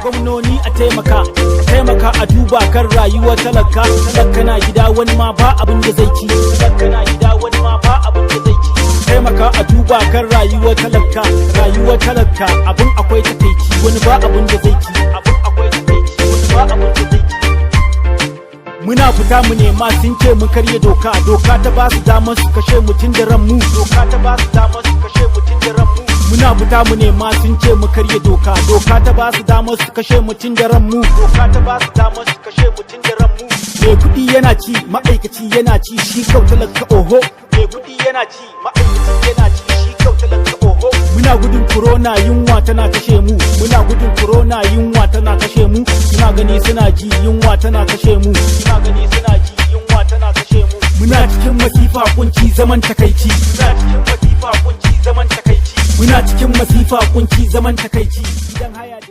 Gwamnoni, a taimaka, a taimaka a duba kan rayuwar talaka. Talaka na gida, wani ma ba abin da zai ci. Talaka na gida, wani ma ba abin da zai ci. Taimaka a duba kan rayuwar talaka. Rayuwar talaka abin akwai takaici, wani ba abin da zai ci. Abin akwai takaici, wani ba abin da zai ci. Muna fita mu nema, sun ce mun karya doka. Doka ta ba su damar su kashe mutum da ran mu. Doka ta ba su damar su kashe mutum da ran mu. Muna fita mu nema, sun ce mu karya doka. Doka ta ba su damar su kashe mutum da ran mu. Doka ta ba su damar su kashe mutum da ran mu. Mai kuɗi yana ci, ma'aikaci yana ci, shi kau talaka oho. Mai kuɗi yana ci, ma'aikaci yana ci, shi kau talaka oho. Muna gudun corona, yunwa tana kashe mu. Muna gudun corona, yunwa tana kashe mu. Suna gani suna ji, yunwa tana kashe mu. Suna gani suna ji, yunwa tana kashe mu. Muna cikin masifa, kunci, zaman takaici. Muna cikin masifa, kunci, zaman takaici. Muna cikin masifa, kunci, zaman takaici. Gidan haya da